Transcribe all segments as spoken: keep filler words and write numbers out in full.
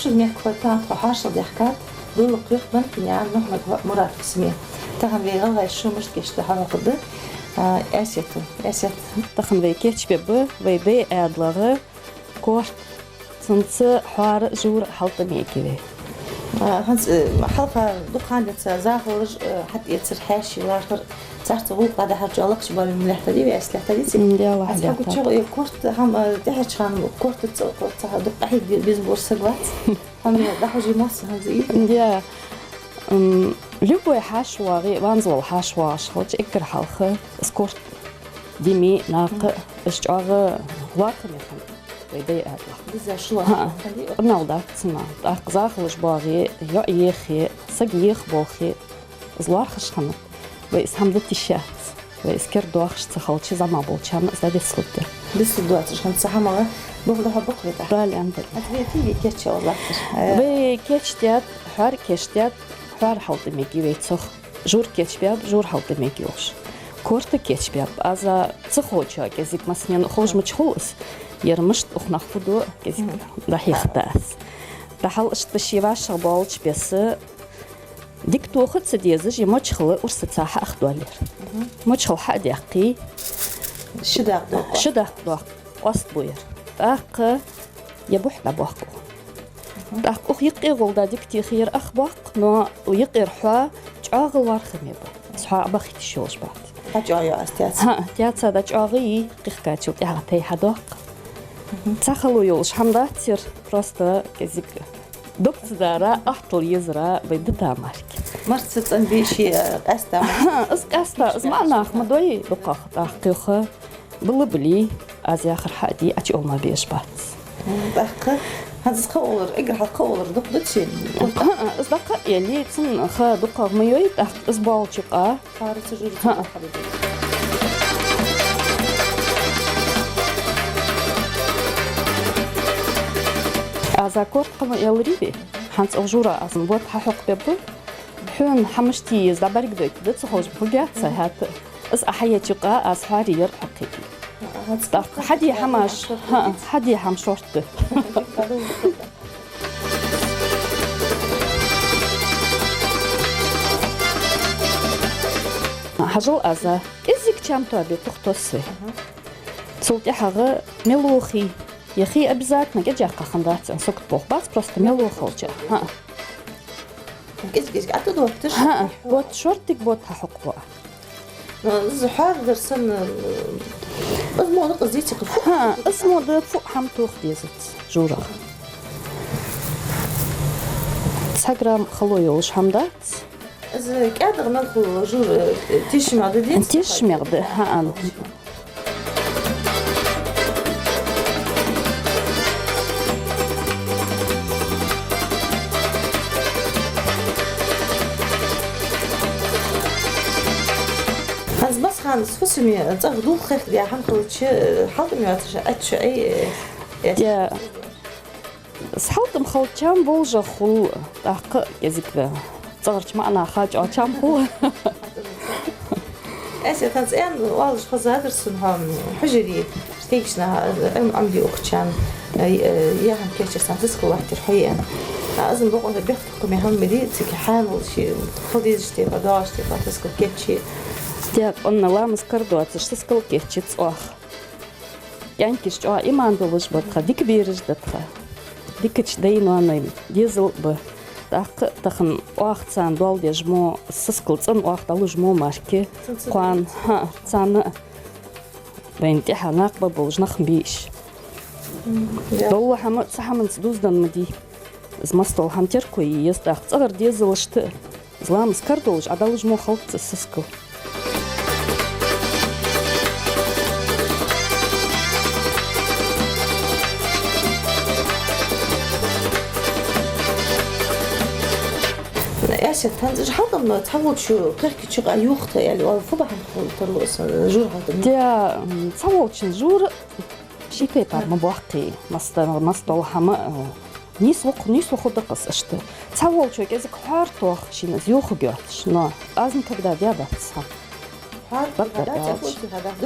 Шуга мехкахой, тахан тхо хьоашалгӀа даьхкад, Дуллакъ-Юрта Банкинаькъан Мухьмад-МуратовгӀа саме. Тахан вай гӀалгӀай шу мишта кийчдаьд хьахьокхаргда, а, Айсета. Айсет. Тахан вай кийчбергба вай дай Ӏаьдалах корта, цунца хьоара, жура хьалтӀамегаргья вай. А, хӀанз, э, хьалха дукха ха денз захалаш, э, хьатӀаэцар, хьаьший лархӀар, царца гӀулакх дӀадахьарча лакхача боаламе лаьттадий вай, Ӏа лаьттадий цига? М, дӀа, ваха лаьттад. Хьа гучагӀа, э, корта хӀама, э, тӀехьарча хана корта ца, корта ца дукха къахьега безам бола саг вац. ХӀама дӀахьожий масса хӀанз из? Да. М, любой хьаьша воагӀе, ванза вола хьаьша воагӀаш хилча, эггара хьалха из корта диме, накха, из чӀоагӀа лоархӀаме хиннад вай дай Ӏаьдалах. Диза шу лоархӀаме хиннад. ХӀаа, къамаьл дац цунах. ТӀаккха захалаш боагӀе, йоӀ ехе, саг еха болхе, из лоархӀаш хиннад. Вай из хӀама дита йиш яц. Вай из кердадоахаш ца хилча, зӀамига болчарна из дӀадицлургда. Дицлургдоацаш хӀама ца хӀамагӀа, боху дӀахьо бакъ вай тӀа. Дала аьннадале. Хьа вай фиге кийча оалаш латташ? Э. Вай кийчдаьд, хьоара кийчдаьд, хьоара хьалтӀамегаргья вай цох. Жура кийчбаьб, жура хьалтӀамегаргья уж. Корта кийчбаьб. Аз ца ховчоа кӀезига массанена ховш мича хул из. Ер мишта укх наха фу ду, кӀезига дӀахьехад аз. ДӀахьал иштта ший вӀашагӀбоалача беса, дика тоха а ца дезаш, е мочхал урсаца хьа а доаллар. Мгм. Мочхал хьа а даьккхе, ши дакъа доаккх. Ши дакъа доаккх, къоастабу ер. ТӀаккха е бухь дӀабоаккх. Мгм. ТӀаккха укх юкъе гӀолла дика техе ер ах боаккх, но юкъера хьо чӀоагӀа лоархӀаме ба. Из хьо а бахийта йиш йолаш бац. ХьачӀоагӀйо аз таьца? ХӀаа, таьца дӀачӀоагӀъе, кхихкачул тӀехьагӀа тайпа хьадоаккх. Мгм. Цхьа хало йолаш хӀама дац ер, просто кӀезига дог ца дара, ахтал езара вай дита мара. Марца цӀенбе ший, э, къаьста. ХӀаа, из къаьста, из маӀа наха ма дой дукхагӀа, тӀаккха кхоха. Билла-билла, аз яхар хьаде, Ӏачуолма безаш бац. ТӀаккха хӀанз из кхоалар, эггара хьалха кхоалар дукха даций? ХӀаа, из дӀакхоаъ яле, цун ха дукхагӀа ма йой, тӀаккха из боалача юкъа. Хьоара ца жура ца хьабиби. Аз корта кхы ма аьларий вай, хӀанз укх жура аз бод хьахьокхабергба. Хьона хӀама мишта е еза дӀабӀаргадойтаргда, ца ховш ба хургьяц хӀаьта. Из Ӏа хьаеча юкъа аз хьоаре ер хьокхийта. ТӀаккха хьаде хӀамаш, хӀаа, хьаде хӀама шортта. Хьажал, аз кӀезига чам тоабе тух тосс вай. Цул тӀехьагӀа мел ухий, яхий обязательно кӀезига хиннадац, ан согт болх бац, просто мел ухалча. ХӀаа. КӀезиг-кӀезига ӀотӀадотташ? ХӀаа, бод шортига бод хьахьокхаргва. Ну, из хьоарадар санна, из мо да къаздийца кхы фу? ХӀаа, из мо да фу хӀама тоха дезац журах. Цхьа грамм хало йолаш хӀама дац. Из кӀаьдагӀа мел хул жура, э, тешамегӀа да деза? ТешамегӀа да, хӀаа. ХӀанз массахана фусаме цӀагӀа дулх хехкадаь хӀама хилча, э, хьалтӀам йоацаш Ӏачу Ӏе, э, я. Из хьалтӀам хилча чам болжа хул, тӀаккха кӀезига цӀагӀарча маӀа наха чӀоагӀа чам хул. Айсет, хӀанз аьнна оалаш хозадар сона хьона, хьужаре, стейкашна, Ӏилма Ӏомаде ухачарна, э, э, яхьан кийчъяр санна сискал латтар хьо аьнна. А, аз ма бокъонца бехктокхаме хӀама ма дий, цига хьанал ший хила дезаш тайпара, доагӀаш тайпара сискал кийчъе. Дякъонна ламаз кара доацаш сискал кийчъяц оаха. КӀаьнкаш чӀоагӀа иман долаш ба тха, дика бераш да тха. Дикача дай-ноаной дезал ба. ТӀаккха тахан оаха царна доал деш мо, сискал цӀена оаха дӀалуш мо мара. Кхоана, хӀаа, царна а вайна тӀехьа накъаб болаш нах ма бий уж. М, я. Дола хӀама цхьа хӀаманца дуздан ма дий. Из массадола хӀама терко е еза, тӀаккха цӀагӀара дезалашта а. Из ламаз кара долаш Ӏа дӀалуш мо хилац из сискал. Айсет, хӀанз уж хьалтӀам цхьаволчо кхехкача юкъа юхатӀа аьле, оал, фу бахьан хул тарлу из жура хьалтӀам? Де, м, цхьаволчун жура ший тайпара ма боаккхий, масса-, массадола хӀама, э, нийслух-, нийслухургда-кх из иштта. Цхьаволчо кӀезига хьоар тоха шийна из юхаргйоацаш, но аз никогда даьдац из хӀама. Бакъдар аьлча.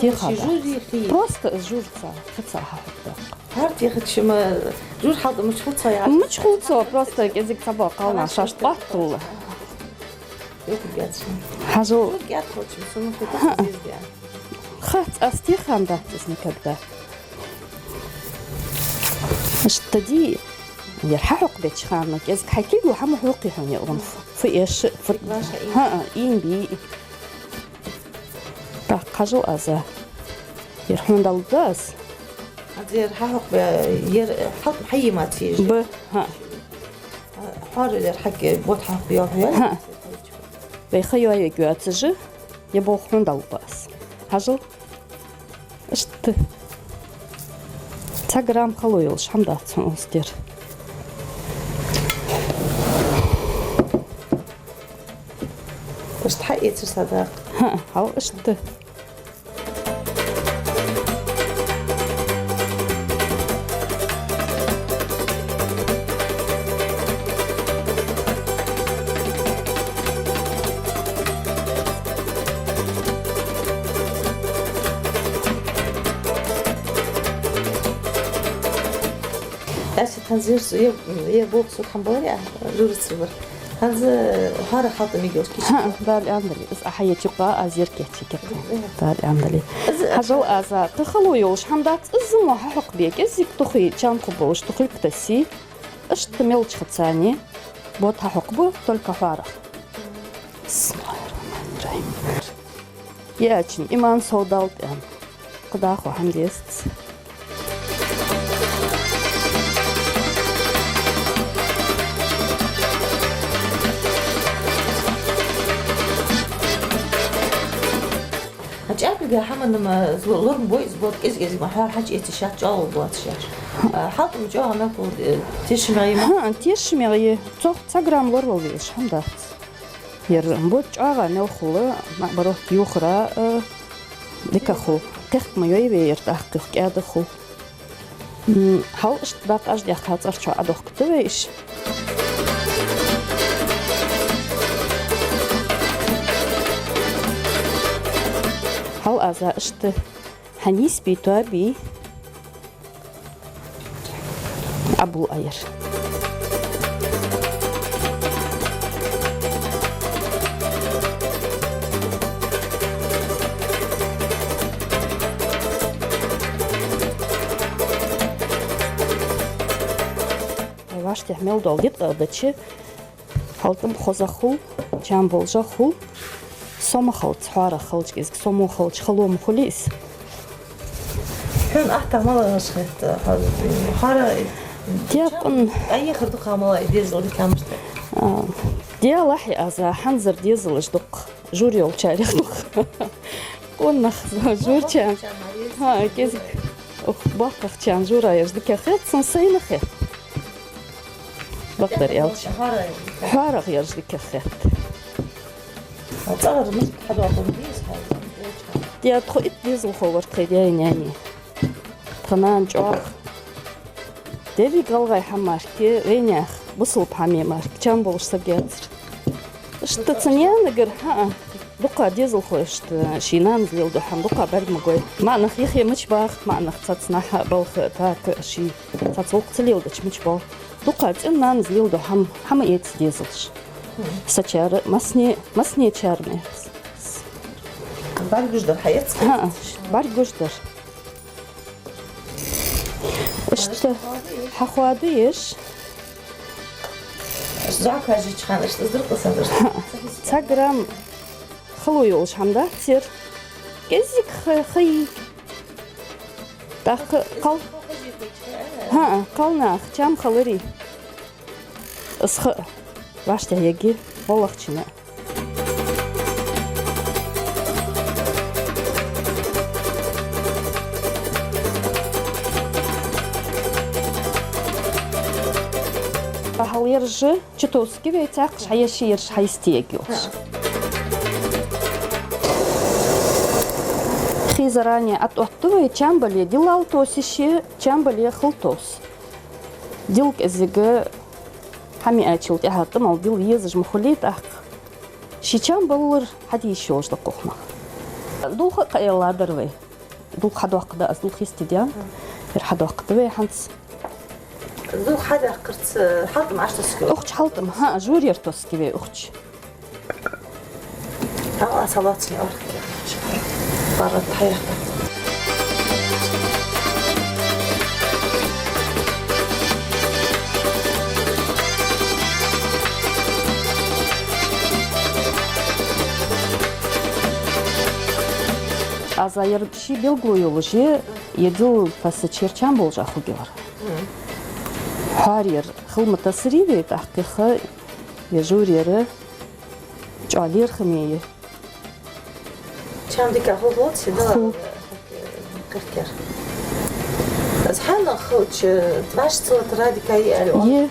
Теха да. Просто из жур ца, хи ца хьахьокхадаь. ХӀара техача-м жур хьалтӀа мича хул цо яхаш? Мича хул цо, просто кӀезига цхьа боккъал нах шоашта къоттал. Хьажал. Хац, аз техадац из никогда. Иштта дий, ер хьахьокхабеча хана кӀезига хьайкийлу хӀама хьокхий хьона ер гӀунф. Фу эш, фу. ХӀаа, ийна бий. ТӀаккха хьажал аз. Ер хьона далургда аз. Аз ер хьахьокхабе, ер хьалтӀа хьайийма цига. Ба, хӀаа. Хьоара ер хьаги бот хьахьокхабе йоах ер. ХӀаа. Вай ха йоаергйоацаш, ер болх хьона далургба аз. Хьажал. Иштта. Цхьа грамм хало йолаш хӀама дац хьона укхаза ер. Иштта хьаэцар са дакъа. ХӀаа, хьал иштта. Аз хӀанз ер, ер, ер болх сога хӀама баларе, жураца бар. ХӀанз хьоарах хьалтӀа мегаш кийча. ХӀаа, Дала аьнна дале. Из Ӏа хьаеча юкъа аз ер кийча кхы. Дала аьнна дале. Хьажал аз, тха хало йолаш хӀама дац, из мо хьахьокхабе, кӀезига тухий чам хургболаш, тухий-кх тасси. Иштта мелча хацани. Бот хьахьокхабу, только хьоарах. Бисмиллахир-рахманир-рахим. Ячин, иман сов далда аьнна. Кхы дӀахо хӀама дезац. ХӀанз чӀаьркага хӀаман-м ло-, лорам бой из бот, кӀезиг-кӀезиг ма хьоара хьачуэцаш шоаш чӀоагӀа лоацаш яхаш. А, хьалтӀа-м чӀоагӀа мел хул, э, тешаме я-м? ХӀаа, тешаме я. Цох цхьа грамм лоравала везаш хӀама дац. Ер бот чӀоагӀа мел хул, наоборот, юхара, э, дика хул. Кхехка ма йой вай ер, тӀаккха юха кӀаьда хул. М, хьал иштта дакъа аш дехка цӀерчо Ӏодохкаргда вай уж. Хьал аз иштта хьанийсбий, тоабий. Абул айр. ВӀаштӀехьа мел дола диткъа дача, хьалтӀам хоза хул, чам болжа хул. Со ма халц, хьоарах халча кӀезига, со мо халча хало ма хулий из. Хьона атта малагӀаш хет, хьо-, хьоара текъан айхар дукха мала дезал дикамашта. А, делахь аз хӀанзара дезалаш дукха, жур йолчарех дукха. Къонах журча. ХӀаа, кӀезига. Ух, баккхагӀчарна жура ераш дика хет, цун сайна хет. Бакъдар аьлча. ХӀара. ХӀара ераш дика хет. ЦӀагӀара мишта хьадоаккхаргда из хьал? Де, тхо итт дезалхо вар тхай даьи наьнеи. Тха нана чӀоагӀа. Деррига гӀалгӀай хӀама мара, вайнаьха бусалба хӀама мара, чам болаш саг яцар. Иштта цу наьнагара, хӀаа, дукха дезалхой иштта ший нанас леладу хӀама дукха бӀарг ма гой. МаӀа нах юхе мича баха, маӀа нах цхьаццанахьа балха, тӀаккха ший цхьацца гӀулакх ца леладича мича баха. Дукха цӀен нанас леладу хӀама, хӀама эца дезалаш. Сачара, массане, массанечара мехас. БӀаргагуш дар хьаэц? ХӀаа, бӀаргагуш дар. Иштта хьахоадеш. Зоакажичхьан иштта зуркъа сазар. ХӀаа, цхьа грамм хало йолаш хӀама дац ер. КӀезига ха-, хай. ТӀаккха кхал-, хӀаа, кхалнах чам халари. Из ха вӀаштӀехьа яги, гӀолахчина. Ахьал ераш чутоссаргья вай, цхьаккха хьаеш ераш хьайстег йолаш. Хий заранее Ӏототту вай, чам бале дилал тосише, чам бале хал тос. Дил кӀезига хьамиачул тӀехьа тӀа мел дил езаш ма хулий тӀаккха. Ший чам баллар хьадийша йолаш да кхухьнах. Дулх а кхаъ яьлла дар вай. Дулх хьадоаккхаргда аз, дулх йисте даьннад. Ер хьадоаккхаргда вай хӀанз. Дулх хьадоаккхарца хьалтӀам Ӏотоссаргья? Укх чу хьалтӀам, хӀаа, жур ер тоссаргья вай укх чу. Хьал а салоцни орхи. Барат хьаяккха. Аз ер ший белгало йолаш я, е дилла тасача ер чам болаш а хургья вар. Мгм. Хьоара ер хила ма тассарий вай, тӀаккха е жур ер чӀоагӀа лерхӀаме я. Чам дика хул, хул, седа хул. Кхеркер. Аз хьанах хуча, вӀаши цалатара дика я аьле. Е.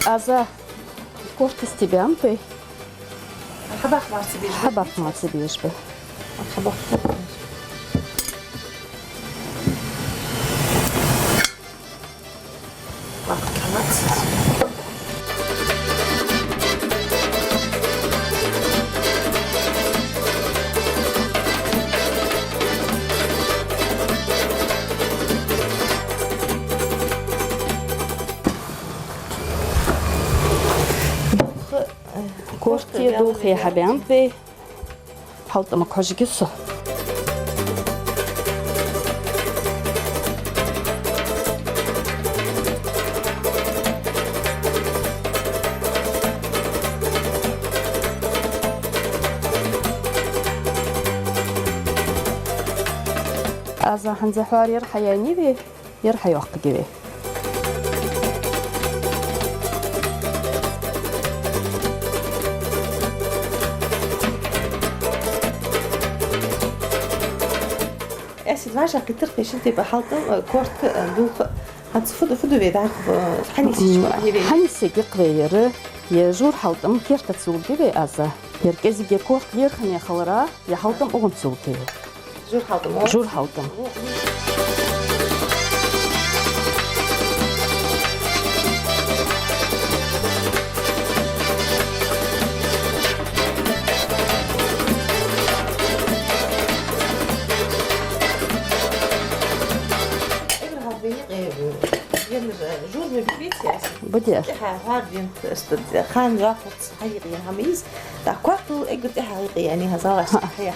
Аз корт йисте баьннаб вай. Хьабаккха мара ца безаш ба? Хьабаккха мара ца безаш ба. Хьабаккха. Корте дулх хьабаьннаб вай. ХьалтӀамага хьожаргья со. Аз хӀанз хьоара ер хьаяьннай вай. Ер хьайоаккхаргья вай. Эсид вӀашагӀкхийттар кхы шин тайпа хьалтӀам, э, корт, э, дулх. ХӀанз фу да, фу да вай дӀахо, э, хьанисича, э, хьанисег я-кх вай ер, е жур хьалтӀам кертаца лургья вай аз. Ер кӀезига корт лерхӀаме хиларах, е хьалтӀам укхунца лургья вай. Жур хьалтӀам, о? Жур хьалтӀам. Эггара хьалха вайна, э, венна, э, жур ма бий вай цӀи аз. Баде. ТӀехьа хьоара венна, э, ста-, хана вахарца хьайийкъа яьнна хӀама я из. ТӀаккха кортал эггара тӀехьа хьайийкъа яьннай, хӀанз вӀашагӀкхийтта.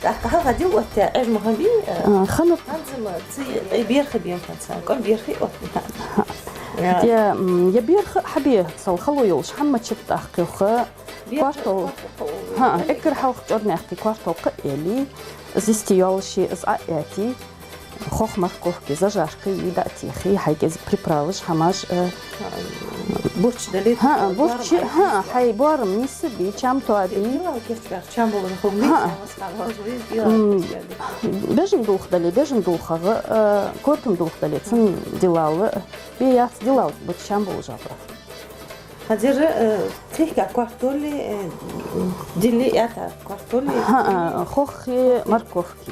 ТӀаккха хьалха дилла отта, Ӏеш ма хиннабий, э, а, хиннаб. ХӀанз ма цӀи, э, берхи бе ма хиннад царна, кӀом берхи отта. Хьа. Э. Е, м, е берхи а хьабе, цул хало йолаш хӀама ма чу тӀаккха юха. Берхи кортал. Кортал. ХӀаа, эггара хьалха чӀорнаькъе кортал кхаъ елий, из йисте йоллаше из Ӏоэтий, хох морковка, зажарка йий, дӀа а техий, хьай кӀезига приправаш, хӀамаш, э, бурч дале, хӀаа, бурч, хӀаа, хьай боарам нийсбий, чам тоабий. Дилал кечвар, чам болаш хул. ХӀаа. М, бежан дулх дале, бежан дулхагӀа, э, котан дулх дале, цун дилал, э, бе яц дилал, бут чам болаш а ба. ХӀанз ер, э, цхьайкха кортал, э, дилла аьтта кортал. ХӀаа, хохи, морковки.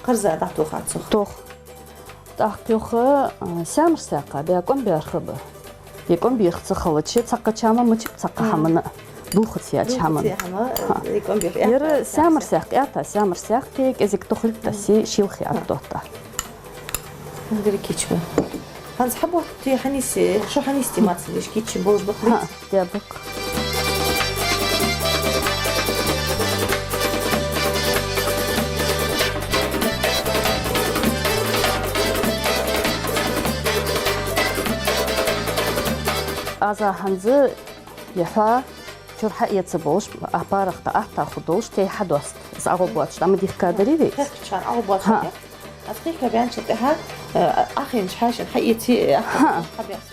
Кхарза дӀатоха цох. Тох. ТӀаккха юха, э, саьмар саькха бе кӀом берхи ба. Е кӀом берхи ца хилча, цхьаккха чама мачип цхьаккха хӀамана. Дулхаца яьча хӀамана. Дулхаца яьча хӀама, э, кӀом берхи. Ер саьмар саькха аьтта, саьмар саькха, кӀезига тухилг тасси, шилхи аьтта доатта. Деррига кийча ба. ХӀанз хьабоатте хьанисе, шо хьанисте мацалеш кийча болаш ба-кх. ХӀаа, де ба-кх. Аз хӀанз е хьоа чура хьаэца болаш, а парах тӀа атта ху долаш, тей хьадоаст. Из агӀо боацаш, тӀа ма дихкадарий вай? Кхехкача хана агӀо боацаш. ХӀаа. Аз кхехка баьнначул тӀехьа, э, Ӏохайнача хьаьшана хьаэций, э, хьабаьст.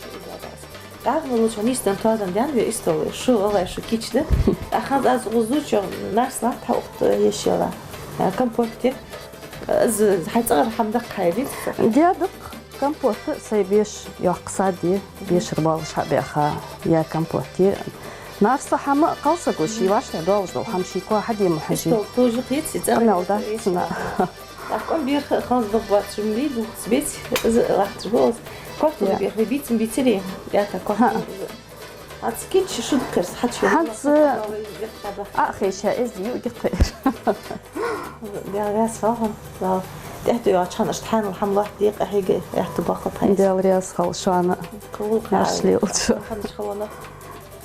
ДӀахо луча нийсденна тоаденна даьннад вай истол, шу валлахӀи, шу кийча да. ТӀаккха хӀанз аз гӀуздуча нарс латт хьа ухта ешела. Э, компот де. Э, из хьай цӀагӀара хӀама даккха хьайбий? Де да-кх. Компот сай беш йоккха сад я, бешара болаш хьабаьха, е компот я. Нарса хӀама кхалсаго ший вӀаштӀехьа долаш дола хӀама ший коа хьаде ма хьожий. Истол тоже кхетац, цӀагӀа къамаьл дац цунна. Аккун бирха ханз баббац жумли духс бец, из лахтар боз. Кохту бирха бицин бицери, ята кохту. ХӀанз кич шуд кхерс, хьач. ХӀанз а хеша, эз ю гиххеш. Дел вяс хахун. Дал. Тету я чхан аштхан алхамдулиллах дикъа хиге, яту бакъат хай. Дел ряс хал шана. Кул Ашли улчу. Ханш халона.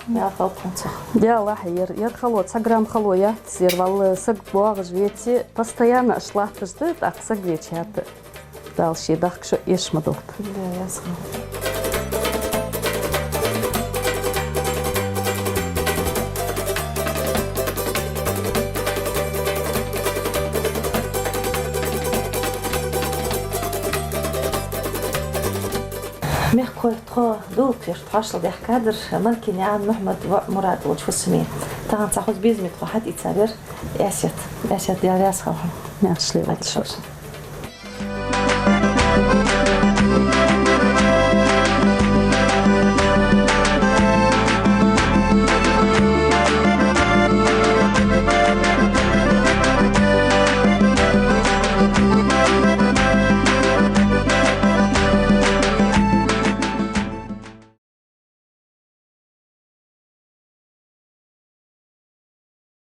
Я халпунцах. Дела хьер, ер хало, ца грамм хало я, зер валла саг боагӀаш веци, постоянно аш латташ да, тӀаккха саг вечи хӀаьта. Дала ший дахка шо эш ма долт. Да, я схал. Мехкахой, тхо дулкхеш тхоашал дехкадар Манкинаькъан Мухьмад ва Мурад волча фусаме. Тахан цхьа хоза безаме тхо хьатӀаийцар яр Эсет. Эсет, Дела раьза хилва хьона. Яхаш ле волча.